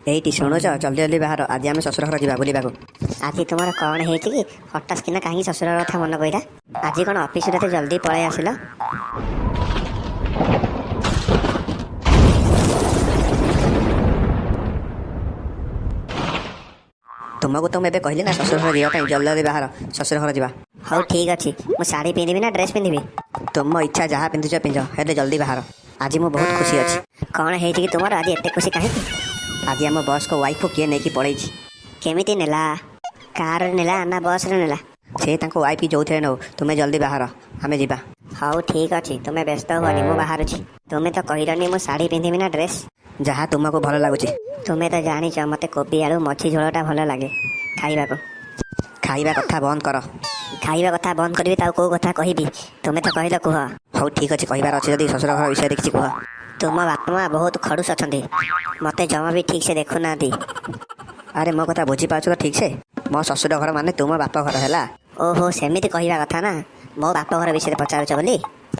ଏଇଠି ଶୁଣୁଛ, ଜଲ୍ଦି ଜଲ୍ଦି ବାହାର। ଆଜି ଆମେ ଶ୍ୱଶୁର ଘର ଯିବା ବୁଲିବାକୁ। ଆଜି ତୁମର କ'ଣ ହେଇଛି କି? ହଠାତ୍ କିନା କାହିଁକି ଶ୍ୱଶୁର କଥା ମନେ ପଇଲା? ଆଜି କ'ଣ ଅଫିସରୁ ଏତେ ଜଲ୍ଦି ପଳେଇ ଆସିଲ? ତୁମକୁ ତ ମୁଁ ଏବେ କହିଲି ନା ଶ୍ୱଶୁର ଘର ଯିବା ପାଇଁ। ଜଲ୍ଦି ଜଲ୍ଦି ବାହାର, ଶ୍ୱଶୁର ଘର ଯିବା। ହଉ, ଠିକ୍ ଅଛି। ମୁଁ ଶାଢ଼ୀ ପିନ୍ଧିବି ନା ଡ୍ରେସ୍ ପିନ୍ଧିବି? ତୁମ ଇଚ୍ଛା, ଯାହା ପିନ୍ଧୁଛ ପିନ୍ଧ, ହେଲେ ଜଲ୍ଦି ବାହାର। ଆଜି ମୁଁ ବହୁତ ଖୁସି ଅଛି। କ'ଣ ହେଇଛି କି ତୁମର? ଆଜି ଏତେ ଖୁସି କାହିଁକି? ଆଜି ଆମ ବସ୍ଙ୍କ ୱାଇଫକୁ କିଏ ନେଇକି ପଳେଇଛି। କେମିତି ନେଲା? କାରରେ ନେଲା ନା ବସ୍ରେ ନେଲା? ସେ ତାଙ୍କ ୱାଇଫ୍ ଯୋଉଥିରେ ନେଉ, ତୁମେ ଜଲ୍ଦି ବାହାର, ଆମେ ଯିବା। ହଉ, ଠିକ୍ ଅଛି, ତୁମେ ବ୍ୟସ୍ତ ହୁଅନି, ମୁଁ ବାହାରୁଛି। ତୁମେ ତ କହିଲନି ମୁଁ ଶାଢ଼ୀ ପିନ୍ଧିବି ନା ଡ୍ରେସ୍। ଯାହା ତୁମକୁ ଭଲ ଲାଗୁଛି। ତୁମେ ତ ଜାଣିଛ, ମୋତେ କୋବି ଆଳୁ ମଛି ଝୋଳଟା ଭଲ ଲାଗେ ଖାଇବାକୁ। ଖାଇବା କଥା ବନ୍ଦ କର। ଖାଇବା କଥା ବନ୍ଦ କରିବି ତ ଆଉ କୋଉ କଥା କହିବି? ତୁମେ ତ କହିଲ, କୁହ। ହଉ, ଠିକ୍ ଅଛି। କହିବାର ଅଛି ଯଦି ଶ୍ୱଶୁର ଘର ବିଷୟରେ କିଛି କୁହ। ତୁମ ବାପା ମା ବହୁତ ଖଡୁସ ଅଛନ୍ତି, ମୋତେ ଜମା ବି ଠିକ୍ ସେ ଦେଖୁନାହାନ୍ତି। ଆରେ, ମୋ କଥା ବୁଝିପାରୁଛ ତ ଠିକ୍ ସେ? ମୋ ଶ୍ୱଶୁର ଘର ମାନେ ତୁମ ବାପ ଘର ହେଲା। ଓହୋ, ସେମିତି କହିବା କଥା ନା। ମୋ ବାପ ଘର ବିଷୟରେ ପଚାରୁଛ ବୋଲି।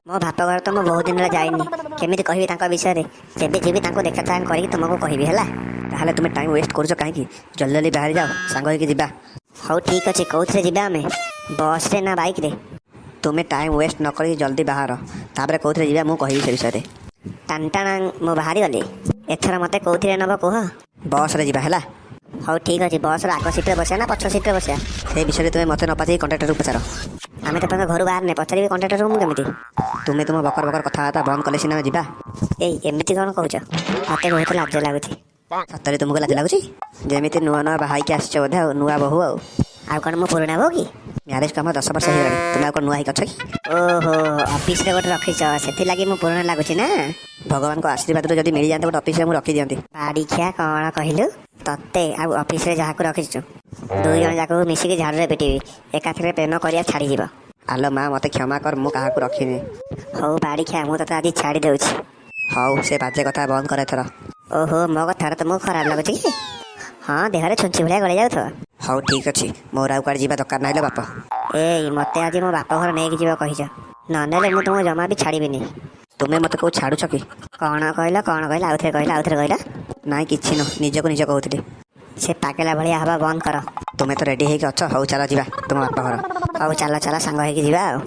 ମୋ ବାପ ଘର ତ ମୁଁ ବହୁତ ଦିନ ହେଲା ଯାଇନି, କେମିତି କହିବି ତାଙ୍କ ବିଷୟରେ? ଯେବେ ଯିବି, ତାଙ୍କୁ ଦେଖା ଚାହାଁ କରିକି ତୁମକୁ କହିବି, ହେଲା? ତାହେଲେ ତୁମେ ଟାଇମ୍ ୱେଷ୍ଟ କରୁଛ କାହିଁକି? ଜଲ୍ଦି ଜଲ୍ଦି ବାହାରି ଯାଅ, ସାଙ୍ଗ ହେଇକି ଯିବା। ହଉ, ଠିକ୍ ଅଛି। କୋଉଥିରେ ଯିବା ଆମେ, ବସ୍ରେ ନା ବାଇକ୍ରେ? ତୁମେ ଟାଇମ୍ ୱେଷ୍ଟ ନ କରିକି ଜଲ୍ଦି ବାହାର, ତାପରେ କୋଉଥିରେ ଯିବା ମୁଁ କହିବି ସେ ବିଷୟରେ। ଟାଣ୍ଟାଣା, ମୁଁ ବାହାରିଗଲି। ଏଥର ମୋତେ କୋଉଥିରେ ନେବ କୁହ। ବସ୍ରେ ଯିବା, ହେଲା? ହଉ, ଠିକ୍ ଅଛି। ବସ୍ର ଆଗ ସିଟ୍ରେ ବସିବା ନା ପଛ ସିଟ୍ରେ ବସିବା? ସେ ବିଷୟରେ ତୁମେ ମୋତେ ନ ପଚାରି କଣ୍ଡକ୍ଟରକୁ ପଚାର। ଆମେ ତ ତମ ଘରୁ ବାହାରିନେ, ପଚାରିବି କଣ୍ଡକ୍ଟରକୁ ମୁଁ କେମିତି? ତୁମେ ତୁମ ବକର ବକର କଥାବାର୍ତ୍ତା ବନ୍ଦ କଲେ ସିନା ଯିବା। ଏଇ, ଏମିତି କ'ଣ କହୁଛ? ମୋତେ ବହୁତ ଲାଜ ଲାଗୁଛି। ସତରେ ତୁମକୁ ଲାଜ ଲାଗୁଛି? ଯେମିତି ନୂଆ ନୂଆ ବାହା ହେଇକି ଆସିଛ ବୋଧେ, ଆଉ ନୂଆ ବୋହୂ ଆଉ। ଆଉ କ'ଣ ମୁଁ ପୁରୁଣା ବୋହୂ କି? ମ୍ୟାରେଜ୍ କାମ 10 ବର୍ଷ ହେଇଗଲାଣି, ତୁମେ ଆଉ କ'ଣ ନୂଆ ହେଇକି ଅଛ କି? ଓହୋ, ଅଫିସରେ ଗୋଟେ ରଖିଛ, ସେଥିଲାଗି ମୁଁ ପୁରୁଣା ଲାଗୁଛି ନା? ଭଗବାନଙ୍କ ଆଶୀର୍ବାଦରୁ ଯଦି ମିଳିଯାଆନ୍ତା ଗୋଟେ ଅଫିସରେ ମୁଁ ରଖିଦିଅନ୍ତି। ବାଡ଼ିଖିଆ, କ'ଣ କହିଲୁ? ତତେ ଆଉ ଅଫିସରେ ଯାହାକୁ ରଖିଛୁ, ଦୁଇ ଜଣ ଯାକକୁ ମିଶିକି ଝାଡ଼ୁରେ ପିଟିବି, ଏକାଥରେ ପ୍ରେମ କରିବା ଛାଡ଼ିଯିବ। ଆଲୋ ମା, ମୋତେ କ୍ଷମା କର, ମୁଁ କାହାକୁ ରଖିନି। ହଉ ବାଡ଼ିଖିଆ, ମୁଁ ତତେ ଆଜି ଛାଡ଼ି ଦେଉଛି। ହଉ, ସେ ବାଜେ କଥା ବନ୍ଦ କର ଏଥର। ଓହୋ, ମୋ କଥାରେ ତମକୁ ଖରାପ ଲାଗୁଛି କି? ହଁ, ଦେହରେ ଛୁଞ୍ଚି ଭଳିଆ ଗଳି ଯାଉଥିବ। ହଉ, ଠିକ୍ ଅଛି। ମୋର ଆଉ କୁଆଡ଼େ ଯିବା ଦରକାର ନାହିଁ ଲୋ ବାପ। ଏଇ, ମୋତେ ଆଜି ମୋ ବାପ ଘର ନେଇକି ଯିବ କହିଛ, ନ ନେଲେ ମୁଁ ତୁମକୁ ଜମା ବି ଛାଡ଼ିବିନି। ତୁମେ ମୋତେ କୋଉ ଛାଡ଼ୁଛ କି? କ'ଣ କହିଲ? କ'ଣ କହିଲ? ଆଉଥରେ କହିଲ, ଆଉଥରେ କହିଲ। ନାଇଁ, କିଛି ନୁହଁ, ନିଜକୁ ନିଜ କହୁଥିଲି। ସେ ପାଗେଲା ଭଳିଆ ହବା ବନ୍ଦ କର। ତୁମେ ତ ରେଡ଼ି ହେଇକି ଅଛ। ହଉ, ଚାଲ ଯିବା ତୁମ ବାପ ଘର। ହଉ, ଚାଲ ଚାଲ, ସାଙ୍ଗ ହେଇକି ଯିବା ଆଉ।